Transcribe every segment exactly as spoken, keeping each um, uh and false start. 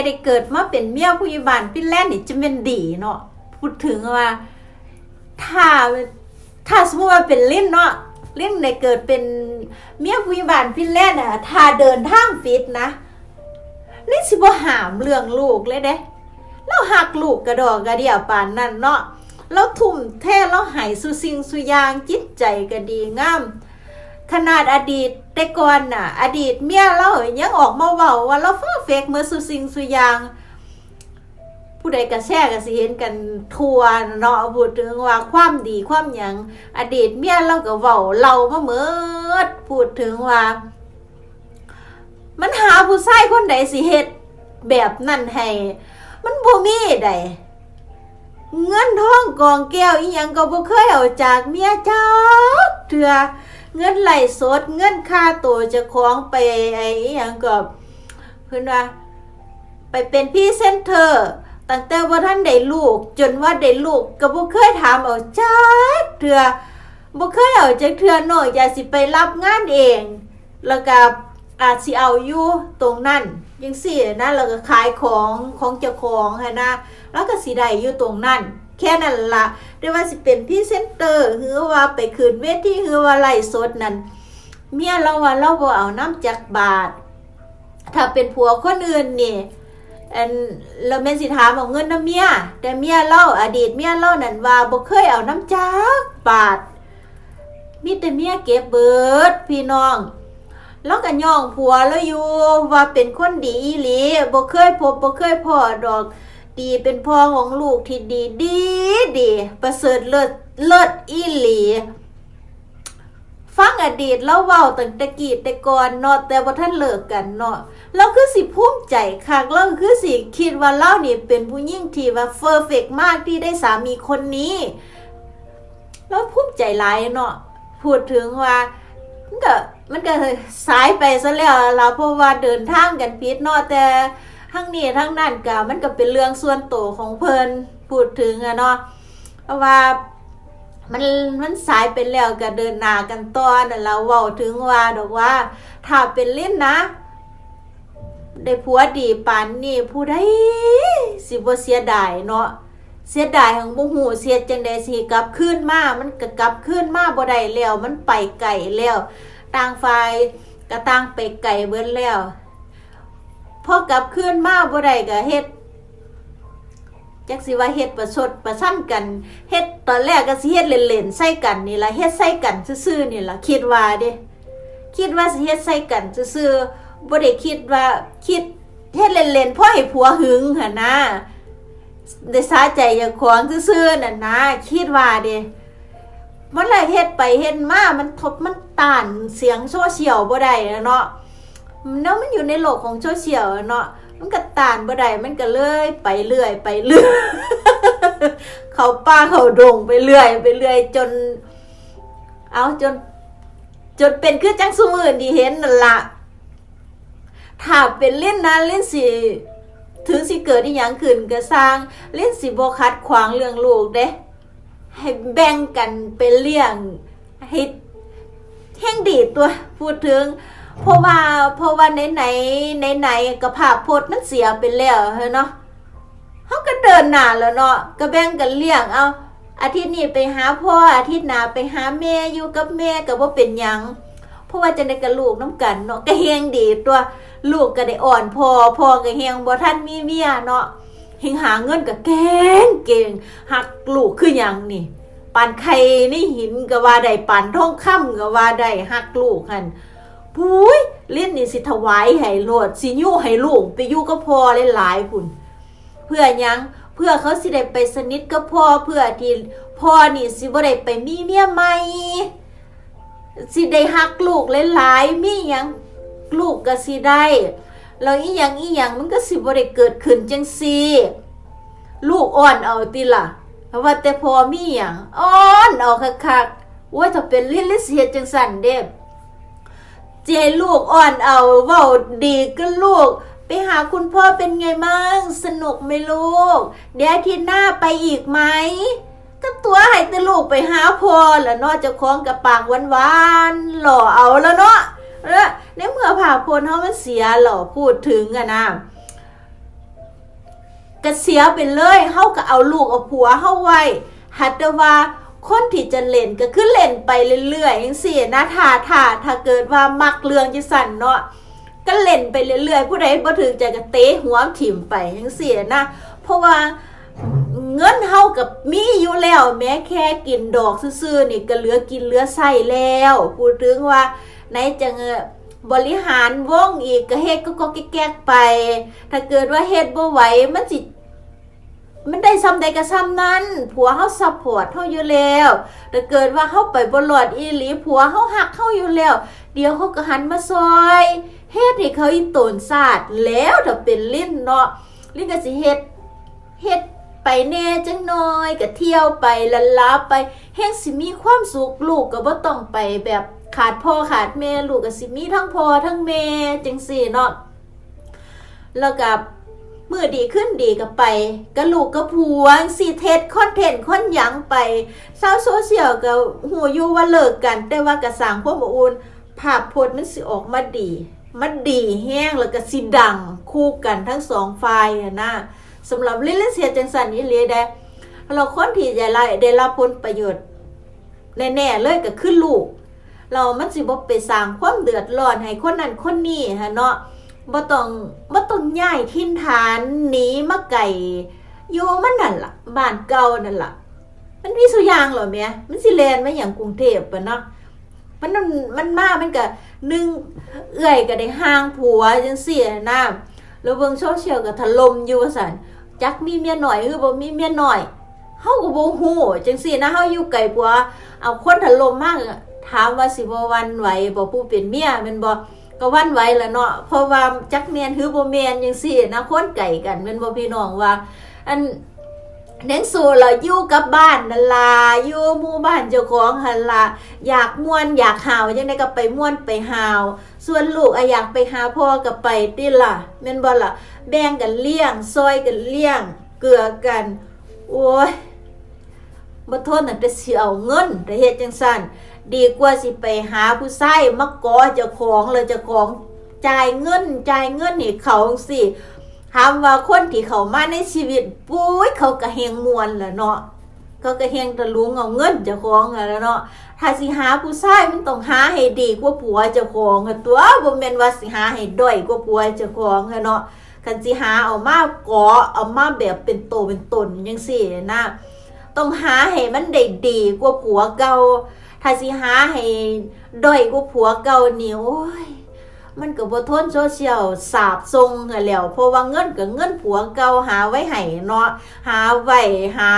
ได้เกิดมาเป็นเมียผู้ใหญ่บ้านฟินแลนด์นี่จะแม่นดีเนาะ พูดถึงว่า ถ้า ถ้าสมมุติว่าเป็นลินเนาะ ลินได้เกิดเป็นเมียผู้ใหญ่บ้านฟินแลนด์น่ะ ถ้าเดินทางผิดนะ ลินสิบ่ห้ามเรื่องลูกเลยเด้ ลาวฮักลูกกะด้อกะเดี้ยปานนั้นเนาะ ลาวทุ่มเท ลาวให้ซุสิ่งซุอย่าง จิตใจกะดีงาม ขนาดอดีตแต่ก่อนน่ะ อดีตเมียลาวยังออกมาเว้าว่าลาวเพอร์เฟกต์หมดซุสิ่งซุอย่าง ผู้ใดกะแชร์กะสิเห็นกันทั่วเนาะ พูดถึงว่าความดีความหยัง อดีตเมียลาวกะเว้าเล่ามาหมด พูดถึงว่า มันหาผู้ชายคนใดสิเฮ็ดแบบนั้นให้ มันบ่มีใด เงินทองกองแก้วอีหยังกะบ่เคยเอาจากเมียจักเทื่อ เงินไลฟ์สด เงินค่าโตเจ้าของไป ไอ้อีหยังกะ เพิ่นว่า ไปเป็นพรีเซนเตอร์ ตั้งแต่บ่ทันได้ลูก จนว่าได้ลูกกะบ่เคยถามเอาจักเทื่อ บ่เคยเอาจักเทื่อ นอกจากสิไปรับงานเอง แล้วกะอาจสิเอาอยู่ตรงนั้น จั่งซี้นะ แล้วกะขายของของเจ้าของหั้นนะ ลาวกะสิได้อยู่ตรงนั้น แค่นั้นละ แต่ว่าสิเป็นพรีเซนเตอร์ หรือว่าไปขึ้นเวที หรือว่าไลฟ์สดนั่น เมียลาวว่าลาวบ่เอานำจักบาท ถ้าเป็นผัวคนอื่นนี่ อัน ลาวแม่นสิถามเอาเงินนำเมีย แต่เมียลาว อดีตเมียลาวนั่นว่าบ่เคยเอานำจักบาท มีแต่เมียเก็บเบิดพี่น้อง ลาวกะย้องผัวลาวอยู่ว่าเป็นคนดีอีหลี บ่เคยพบบ่เคยพ้อดอก ดีเป็นพ่อของลูกที่ดี ดี ดี ประเสริฐเลิศ เลิศอีหลี ฟังอดีตลาวเว้าตั้งแต่กี้แต่ก่อนเนาะ แต่บ่ทันเลิกกันเนาะ ลาวคือสิภูมิใจคัก ลาวคือสิคิดว่าลาวนี่เป็นผู้หญิงที่ว่าเพอร์เฟกต์มากที่ได้สามีคนนี้ ลาวภูมิใจหลายเนาะ พูดถึงว่า มันกะ มันกะสายไปซะแล้วล่ะ เพราะว่าเดินทางกันผิดเนาะ แต่ทั้งนี้ทั้งนั้นกะ มันกะเป็นเรื่องส่วนโตของเพิ่น พูดถึงอะเนาะ เพราะว่า มัน มันสายไปแล้วกะเดินหน้ากันต่อนั่นล่ะ เว้าถึงว่าดอกว่า ถ้าเป็นลินนะ ได้ผัวดีปานนี้ ผู้ใดสิบ่เสียดายเนาะ เสียดายหั้นบ่ฮู้สิเฮ็ดจั่งใดสิกลับคืนมา มันกะกลับคืนมาบ่ได้แล้ว มันไปไกลแล้ว ต่างฝ่ายกะต่างไปไกลเบิดแล้ว พอกลับคืนมาบ่ได้กะเฮ็ด จักสิว่าเฮ็ดประชดประชันกัน เฮ็ดตอนแรกกะสิเฮ็ดเล่นๆใส่กันนี่ล่ะ เฮ็ดใส่กันซื่อๆนี่ล่ะ คิดว่าเด้ คิดว่าสิเฮ็ดใส่กันซื่อๆ บ่ได้คิดว่า คิดเฮ็ดเล่นๆ พอให้ผัวหึงหั้นนะ ได้สาใจเจ้าของซื่อๆนั่นนะ คิดว่าเด้ มันละเฮ็ดไปเฮ็ดมา มันทบ มันต้านเสียงโซเชียลบ่ได้แล้วเนาะ เนาะ มันอยู่ในโลกของโซเชียลเนาะ มันกะต้านบ่ได้ มันกะเลยไปเรื่อย ไปเรื่อย เข้าป่าเข้าดงไปเรื่อย ไปเรื่อย จน เอา จน จนเป็นคือจั่งซุมื้อนี้เห็นนั่นล่ะ ถ้าเป็นลินนะ ลินสิ ถึงสิเกิดอีหยังขึ้นกะซ่าง ลินสิบ่ขัดขวางเรื่องลูกเด้ ให้แบ่งกันไปเลี้ยง ให้แฮงดีตั่ว พูดถึง เพราะว่า เพราะว่าไหนๆ ไหนๆ กะภาพพจน์มันเสียไปแล้วหั้นเนาะ เฮากะเดินหน้าแล้วเนาะ กะแบ่งกันเลี้ยง เอา อาทิตย์นี้ไปหาพ่อ อาทิตย์หน้าไปหาแม่ อยู่กับแม่กะบ่เป็นหยัง เพราะว่าจั่งใดกะลูกนำกันเนาะ กะแฮงดีตั่ว ลูกกะได้อ้อนพ่อ พ่อกะแฮงบ่ทันมีเมียเนาะ แฮงหาเงินกะเก่งเก่ง ฮักลูกคือหยังนี่ ปานไข่ในหินกะว่าได้ ปานทองคำกะว่าได้ ฮักลูกหั้น ปุ้ย ลินนี่สิถวายให้โลด สิยู้ให้ลูกไปอยู่กับพ่อหลายๆ พุ้น เพื่อหยัง เพื่อเขาสิได้ไปสนิทกับพ่อ เพื่อที่พ่อนี่สิบ่ได้ไปมีเมียใหม่ สิได้ฮักลูกหลายๆ มีหยังลูกกะสิได้ แล้วอีหยังอีหยังมันกะสิบ่ได้เกิดขึ้นจั่งซี้ ลูกอ้อนเอาติล่ะ เพราะว่าแต่พ่อมีหยัง อ้อนเอาคักๆ โอ้ย ถ้าเป็นลิน ลินสิเฮ็ดจั่งซั้นเด้ สิให้ลูกอ้อนเอา เว้าดีกับลูก ไปหาคุณพ่อเป็นไงบ้าง สนุกไหมลูก เดี๋ยวอาทิตย์หน้าไปอีกไหม ก็ตั๋วให้แต่ลูกไปหาพ่อล่ะเนาะ เจ้าของกะปากหวานๆ หล่อเอาแล้วเนาะ เออ ในเมื่อภาพพจน์เฮามันเสียแล้ว พูดถึงอะนะ ก็เสียไปเลย เฮาก็เอาลูกเอาผัวเฮาไว้ หากแต่ว่าคนที่จะเล่นก็คือเล่นไปเรื่อยๆจังซี้นะ ถ้า ถ้า ถ้าเกิดว่ามักเรื่องจังซั่นเนาะ ก็เล่นไปเรื่อยๆ ผู้ใดบ่ถืกใจก็เตะหัวถิ่มไปจังซี้นะ เพราะว่าเงินเฮาก็มีอยู่แล้วแหม แค่กินดอกซื่อๆนี่ก็เหลือกินเหลือใช้แล้ว พูดถึงว่าไหนจะเงินบริหารวงอีก ก็เฮ็ดก็ๆแก๊กๆไป ถ้าเกิดว่าเฮ็ดบ่ไหว มันสิ มันได้ส่ำใดก็ส่ำนั้น ผัวเฮาซัพพอร์ตเฮาอยู่แล้ว ถ้าเกิดว่าเฮาไปบ่รอดอีหลี ผัวเฮาฮักเฮาอยู่แล้ว เดี๋ยวเขาก็หันมาซอย เฮ็ดให้เขาอีตนซาด แล้วถ้าเป็นลินเนาะ ลินก็สิเฮ็ด เฮ็ดไปแหน่จักหน่อย ก็เที่ยวไปละลาไป แฮงสิมีความสุข ลูกก็บ่ต้องไปแบบขาดพ่อขาดแม่ ลูกก็สิมีทั้งพ่อทั้งแม่จังซี้เนาะ แล้วก็มื้อดีคืนดีก็ไปกับลูกกับผัวจังซี้ เฮ็ดคอนเทนต์คอนหยังไป ชาวโซเชียลก็ฮู้อยู่ว่าเลิกกัน แต่ว่าก็สร้างความอบอุ่น ภาพพจน์มันสิออกมาดี มันดีแฮง แล้วก็สิดังคู่กันทั้งสองฝ่ายหั้นนะ สำหรับลิน ลินสิเฮ็ดจังซั่นอีหลีเด้ แล้วคนที่ได้รับ ได้รับผลประโยชน์แน่ๆเลยก็คือลูก แล้วมันสิบ่ไปสร้างความเดือดร้อนให้คนนั้นคนนี้หั้นเนาะ บ่ต้อง บ่ต้องย้ายถิ่นฐานหนีมาไกล อยู่มันนั่นล่ะ บ้านเก่านั่นล่ะ มันมีซุอย่างแล้วแหม มันสิแล่นมาหยังกรุงเทพฯปะเนาะ มัน มันมา มันก็ หนึ่ง เอื้อยก็ได้ห่างผัวจังซี้หั้นนะ แล้วเบิ่งโซเชียลก็ถล่มอยู่ว่าซั่น จักมีเมียน้อยหรือบ่มีเมียน้อย เฮาก็บ่ฮู้จังซี้นะ เฮาอยู่ไกลผัว เอาคนถล่มมา ถามว่าสิบ่หวั่นไหวบ่ ผู้เป็นเมียแม่นบ่ ก็หวั่นไหวล่ะเนาะ เพราะว่าจักแม่นหรือบ่แม่นจังซี้นะ คนไกลกันแม่นบ่พี่น้องว่า อัน เน้นสู่ละอยู่กับบ้านนั่นล่ะ อยู่หมู่บ้านเจ้าของหั่นล่ะ อยากม่วนอยากฮาวจังใดก็ไปม่วนไปฮาว ส่วนลูกอะอยากไปหาพ่อก็ไปติล่ะ แม่นบ่ล่ะ แบ่งกันเลี้ยง ซอยกันเลี้ยง เกื้อกัน โอ้ย บ่ทนน่ะ แต่สิเอาเงิน แต่เฮ็ดจังซั่น ดีกว่าสิไปหาผู้ชายมาเกาะเจ้าของ แล้วเจ้าของจ่ายเงิน จ่ายเงินให้เขาจังซี้ ถามว่าคนที่เข้ามาในชีวิต ปุ้ย เขาก็แฮ่งม่วนล่ะเนาะ เขาก็แฮ่งถลุงเอาเงินเจ้าของหั้นล่ะเนาะ ถ้าสิหาผู้ชายมันต้องหาให้ดีกว่าผัวเจ้าของหั้นตั่ว บ่แม่นว่าสิหาให้ด้อยกว่าผัวเจ้าของหั้นเนาะ คันสิหาเอามาเกาะ เอามาแบบเป็นโตเป็นตนจังซี้นะ ต้องหาให้มันได้ดีกว่าผัวเก่า ถ้าสิหาให้ด้อยกว่าผัวเก่านี่ โอ้ย มันก็บ่ทนโซเชียลสาปส่งหั้นแหล้ว เพราะว่าเงินก็เงินผัวเก่าหาไว้ให้เนาะ หาไว้ หา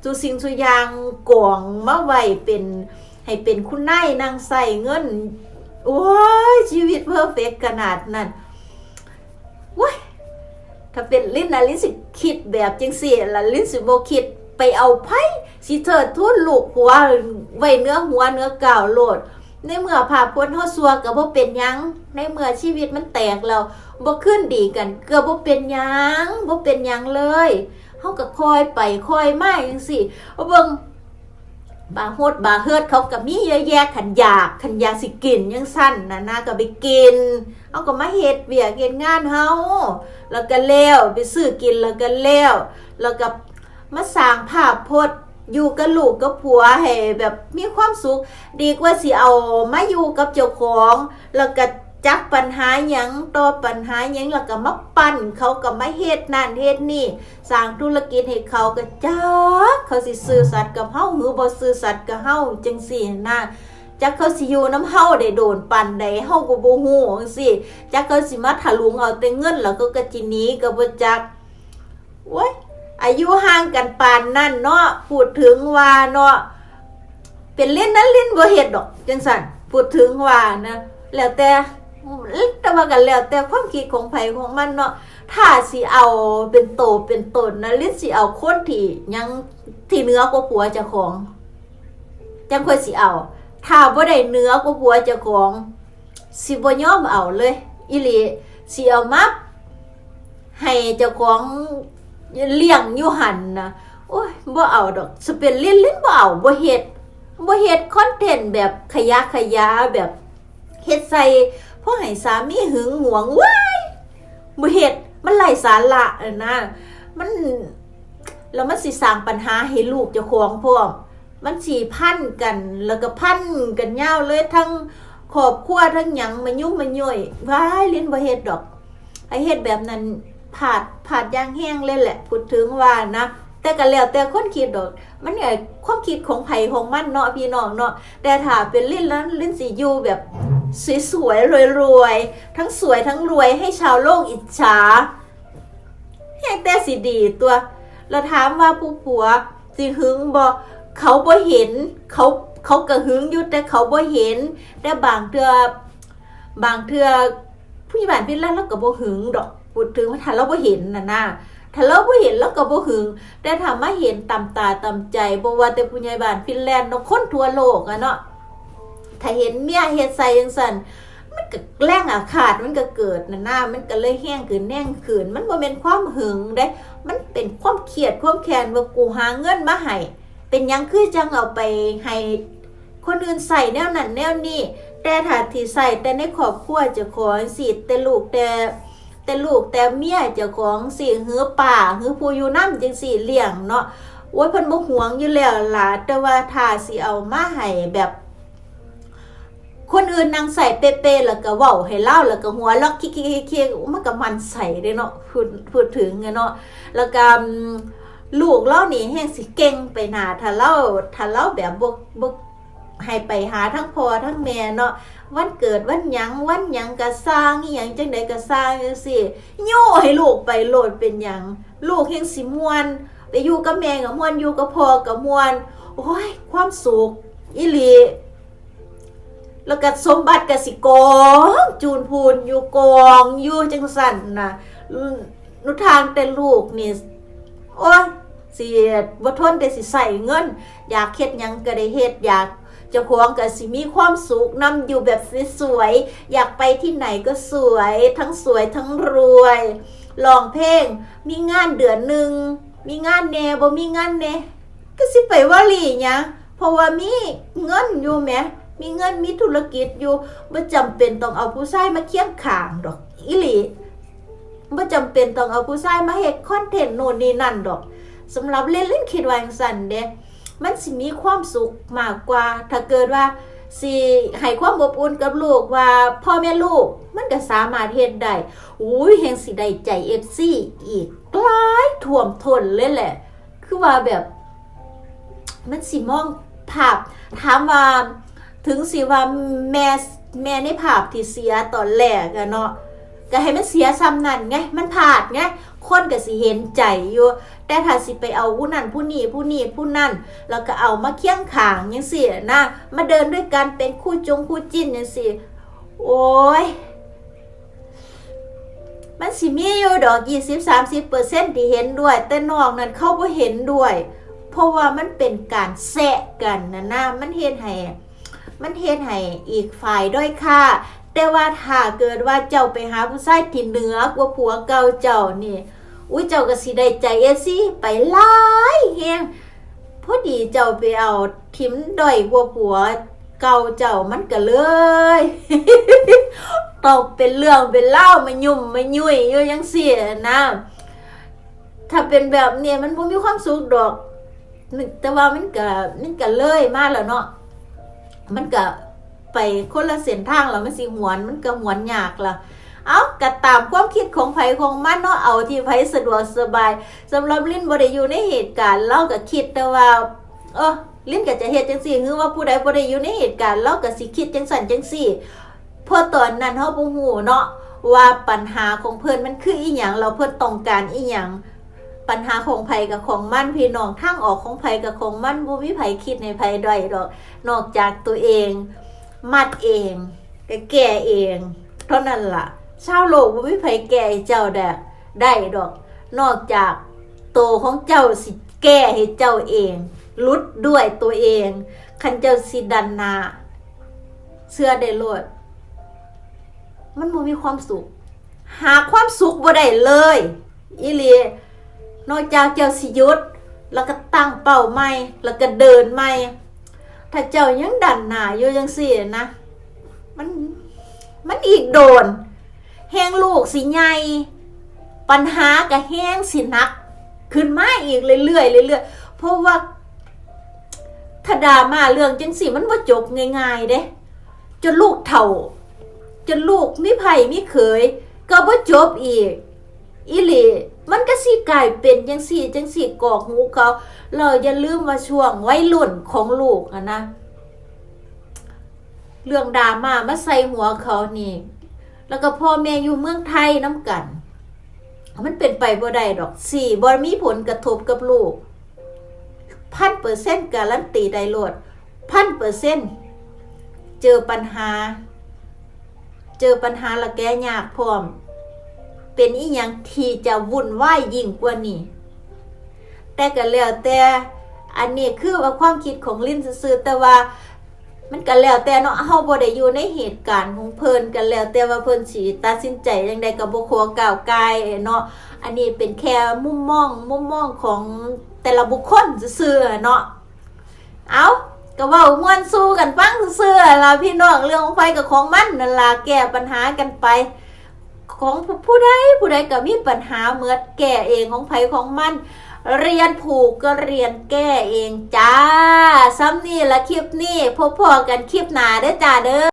ซุสิ่งซุอย่างกองมาไว้เป็น ให้เป็นคุณนายนั่งใช้เงิน โอ้ย ชีวิตเพอร์เฟกต์ขนาดนั้น โอ้ย ถ้าเป็นลินนะ ลินสิคิดแบบจังซี้ล่ะ ลินสิบ่คิดไปเอาไผ สิเทิดทูนลูกผัวไว้เหนือหัวเหนือก้าวโลด ในเมื่อภาพพจน์เฮาซั่วก็บ่เป็นหยัง ในเมื่อชีวิตมันแตกแล้ว บ่คืนดีกันก็บ่เป็นหยัง บ่เป็นหยังเลย เฮาก็ค่อยไปค่อยมาจังซี้ เบิ่ง บาร์โฮสบาร์เฮิร์ทเขาก็มีเยอะแยะ คันอยาก คันอยากสิกินจังซั่นนะนะ ก็ไปกิน เฮาก็มาเฮ็ดเวียกเฮ็ดงานเฮา แล้วก็แล้ว ไปซื้อกินแล้วก็แล้ว แล้วก็มาสร้างภาพพจน์อยู่กับลูกกับผัวให้แบบมีความสุข ดีกว่าสิเอามาอยู่กับเจ้าของ แล้วก็จักปัญหาหยังต่อปัญหาหยัง แล้วก็มาปั่นเขา ก็มาเฮ็ดนั่นเฮ็ดนี่ สร้างธุรกิจให้เขา ก็จักเขาสิซื่อสัตย์กับเฮาหรือบ่ซื่อสัตย์กับเฮาจังซี้นะ จักเขาสิอยู่นำเฮาได้โดนปานใด เฮาก็บ่ฮู้จังซี้ จักเขาสิมาถลุงเอาแต่เงิน แล้วเขาก็จิหนีก็บ่จัก โอ้ย อายุห่างกันปานนั้นเนาะ พูดถึงว่าเนาะ เป็นลินนะ ลินบ่เฮ็ดดอกจังซั่น พูดถึงว่านะ แล้วแต่ แต่ว่ากันแล้วแต่ความคิดของไผของมันเนาะ ถ้าสิเอาเป็นโตเป็นตนนะ ลินสิเอาคนที่ยัง ที่เหนือกว่าผัวเจ้าของ จังค่อยสิเอา ถ้าบ่ได้เหนือกว่าผัวเจ้าของ สิบ่ยอมเอาเลย อีหลี สิเอามาให้เจ้าของเลี้ยงอยู่หั่นนะ โอ้ย บ่เอาดอก สเปนลิน ลินบ่เอา บ่เฮ็ด บ่เฮ็ดคอนเทนต์แบบขยะขยะ แบบเฮ็ดใส่ พอให้สามีหึงหวง ว้าย บ่เฮ็ด มันไร้สาระนะ มัน แล้วมันสิสร้างปัญหาให้ลูกเจ้าของพร้อม มันสิพันกัน แล้วก็พันกันยาวเลย ทั้งครอบครัวทั้งหยัง มายุ่มมาย่อย ว้าย ลินบ่เฮ็ดดอก ไอ้เฮ็ดแบบนั้นพลาด พลาดอย่างแฮงเลยแหละ พูดถึงว่านะ แต่ก็แล้วแต่คนคิดดอก มันเนี่ยความคิดของไผของมันเนาะพี่น้องเนาะ แต่ถ้าเป็นลินแล้วลินสิอยู่แบบสวยๆรวยๆ ทั้งสวยทั้งรวยให้ชาวโลกอิจฉา แฮงแต่สิดีตัว แล้วถามว่าผู้ผัวสิหึงบ่ เขาบ่เห็น เขา เขาก็หึงอยู่ แต่เขาบ่เห็น แต่บางเทื่อ บางเทื่อผู้ใหญ่บ้านฟินแลนด์ลาวก็บ่หึงดอก พูดถึงว่าถ้าลาวบ่เห็นน่ะนะ ถ้าลาวบ่เห็นลาวก็บ่หึง แต่ถ้ามาเห็นตามตาตามใจ บ่ว่าแต่ผู้ใหญ่บ้านฟินแลนด์เนาะ คนทั่วโลกอะเนาะ ถ้าเห็นเมียเฮ็ดใส่จั่งซั้น มันก็แรงอาฆาตมันก็เกิดน่ะนะ มันก็เลยแฮงขึ้นแฮงขึ้น มันบ่แม่นความหึงเด้ มันเป็นความเครียดความแค้นว่ากูหาเงินมาให้ เป็นหยังคือจั่งเอาไปให้คนอื่นใส่แนวนั้นแนวนี้ แต่ถ้าที่ใส่แต่ในครอบครัวเจ้าของสิ แต่ลูกแต่ แต่ลูกแต่เมียเจ้าของสิ หือป้า หือผู้อยู่นำจั่งซี้เลี้ยงเนาะ โอ้ย เพิ่นบ่หวงอยู่แล้วล่ะ แต่ว่าถ้าสิเอามาให้แบบ คนอื่นนั่งใส่เปๆ แล้วก็เว้าให้ลาว แล้วก็หัวเราะคิกๆๆๆ มันก็หมั่นไส้เด้เนาะ พูด พูดถึงอะเนาะ แล้วก็ อืม ลูกลาวนี่แฮงสิเก่งไปหน้า ถ้าลาว ถ้าลาวแบบบ่ บ่ให้ไปหาทั้งพ่อทั้งแม่เนาะ วันเกิดวันหยัง วันหยังก็ซ่าง อิหยังจั่งใดก็ซ่างจั่งซี้ โย้ให้ลูกไปโลด เป็นหยัง ลูกแฮงสิม่วน ไปอยู่กับแม่ก็ม่วน อยู่กับพ่อก็ม่วน โอ้ย ความสุขอีหลี แล้วก็สมบัติก็สิกองจูนพูนอยู่ กองอยู่จั่งซั้นนะ หนทางแต่ลูกนี่ โอ้ย สิบ่ทนแต่สิใส่เงิน อยากเฮ็ดหยังก็ได้เฮ็ด อยาก เจ้าของก็สิมีความสุขนำอยู่แบบสวยๆ อยากไปที่ไหนก็สวย ทั้งสวยทั้งรวย ร้องเพลง มีงานเดือนหนึ่ง มีงานแหน่ บ่มีงานแหน่ ก็สิไปเว้าหลีหยัง เพราะว่ามีเงินอยู่แหม มีเงิน มีธุรกิจอยู่ บ่จำเป็นต้องเอาผู้ชายมาเคียงข้างดอก อีหลี บ่จำเป็นต้องเอาผู้ชายมาเฮ็ดคอนเทนต์โน่นนี่นั่นดอก สำหรับลิน ลินคิดว่าจั่งซั้นเด้ มันสิมีความสุขมากกว่า ถ้าเกิดว่าสิให้ความอบอุ่นกับลูก ว่าพ่อแม่ลูก มันก็สามารถเฮ็ดได้ อุ้ย แฮงสิได้ใจ เอฟซี อีกหลายท่วมท้นเลยแหละ คือว่าแบบ มันสิมองภาพ ถามว่า ถึงสิว่าแม่ แม่ในภาพที่เสียตอนแรกอะเนาะ ก็ให้มันเสียส่ำนั้นไง มันพลาดไง คนก็สิเห็นใจอยู่ แต่ถ้าสิไปเอาผู้นั้นผู้นี้ ผู้นี้ผู้นั้น แล้วก็เอามาเคียงข้างจั่งซี้นะ มาเดินด้วยกันเป็นคู่จงคู่จิ้นจั่งซี้ โอ้ย มันสิมีอยู่ดอก ยี่สิบ สามสิบเปอร์เซ็นต์ ที่เห็นด้วย แต่นอกนั้นเขาบ่เห็นด้วย เพราะว่ามันเป็นการแซะกันนะนะ มันเฮ็ดให้ มันเฮ็ดให้อีกฝ่ายด้อยค่า แต่ว่าถ้าเกิดว่าเจ้าไปหาผู้ชายที่เหนือกว่าผัวเก่าเจ้านี่ อุ้ย เจ้าก็สิได้ใจ เอฟซี ไปหลายแฮง พอดีเจ้าไปเอาถิ่มด้อยกว่าผัวเก่าเจ้า มันก็เลย ต้องเป็นเรื่องเป็นราวมายุ่มมายุ่ยอยู่จั่งซี้นะ ถ้าเป็นแบบนี้มันบ่มีความสุขดอก แต่ว่ามันก็ มันก็เลยมาแล้วเนาะ มันก็ไปคนละเส้นทางแล้ว มันสิหวน มันก็หวนยากล่ะ เอ้า ก็ตามความคิดของไผของมันเนาะ เอาที่ไผสะดวกสบาย สำหรับลินบ่ได้อยู่ในเหตุการณ์ ลาวก็คิดแต่ว่า เออ ลินก็จะเฮ็ดจั่งซี้ หรือว่าผู้ใดบ่ได้อยู่ในเหตุการณ์ ลาวก็สิคิดจั่งซั้นจั่งซี้ เพราะตอนนั้นเฮาบ่ฮู้เนาะ ว่าปัญหาของเพิ่นมันคืออิหยัง แล้วเพิ่นต้องการอิหยัง ปัญหาของไผก็ของมันพี่น้อง ทางออกของไผก็ของมัน บ่มีไผคิดให้ไผด้อยดอก นอกจากตัวเอง มัดเอง ก็แก้เอง เท่านั้นล่ะ ชาวโลกบ่มีไผแก้ให้เจ้าได้ ได้ดอก นอกจากโตของเจ้าสิแก้ให้เจ้าเอง หลุดด้วยตัวเอง คันเจ้าสิดันหน้า เชื่อได้โลด มันบ่มีความสุข หาความสุขบ่ได้เลย อีหลี นอกจากเจ้าสิหยุด แล้วก็ตั้งเป้าใหม่ แล้วก็เดินใหม่ ถ้าเจ้ายังดันหน้าอยู่จั่งซี้นะ มัน มันอีกโดน แฮงลูกสิใหญ่ ปัญหาก็แฮงสิหนัก ขึ้นมาอีกเรื่อยๆเรื่อยๆ เพราะว่าถ้าดราม่าเรื่องจังซี่มันบ่จบง่ายๆเด้ จนลูกเฒ่า จนลูกมีไผมีเขย ก็บ่จบอีก อีหลี มันก็สิกลายเป็นจังซี่จังซี่กรอกหูเขา เราอย่าลืมว่าช่วงวัยรุ่นของลูกอะนะ เรื่องดราม่ามาใส่หัวเขานี่ แล้วก็พ่อแม่อยู่เมืองไทยนำกัน มันเป็นไปบ่ได้ดอก สิบ่มีผลกระทบกับลูก พันเปอร์เซ็นต์ การันตีได้โลด พันเปอร์เซ็นต์ เจอปัญหา เจอปัญหาและแก้ยากพร้อม เป็นอีหยังที่จะวุ่นวายยิ่งกว่านี้ แต่ก็แล้วแต่ อันนี้คือว่าความคิดของลินซื่อๆ แต่ว่ามันก็แล้วแต่เนาะ เฮาบ่ได้อยู่ในเหตุการณ์ของเพิ่น ก็แล้วแต่ว่าเพิ่นสิตัดสินใจจั่งใด ก็บ่ขอก้าวก่ายเนาะ อันนี้เป็นแค่มุมมอง มุมมองของแต่ละบุคคลซื่อๆเนาะ เอา ก็เว้าม่วนสู่กันฟังซื่อๆล่ะพี่น้อง เรื่องของไผกับของมันนั่นล่ะ แก้ปัญหากันไป ของผู้ใดผู้ใดก็มีปัญหาหมด แก้เองของไผของมัน เรียนผูกก็เรียนแก้เองจ้า ส่ำนี้ละคลิปนี้ พบพ้อกันคลิปหน้าเด้อจ้าเด้อ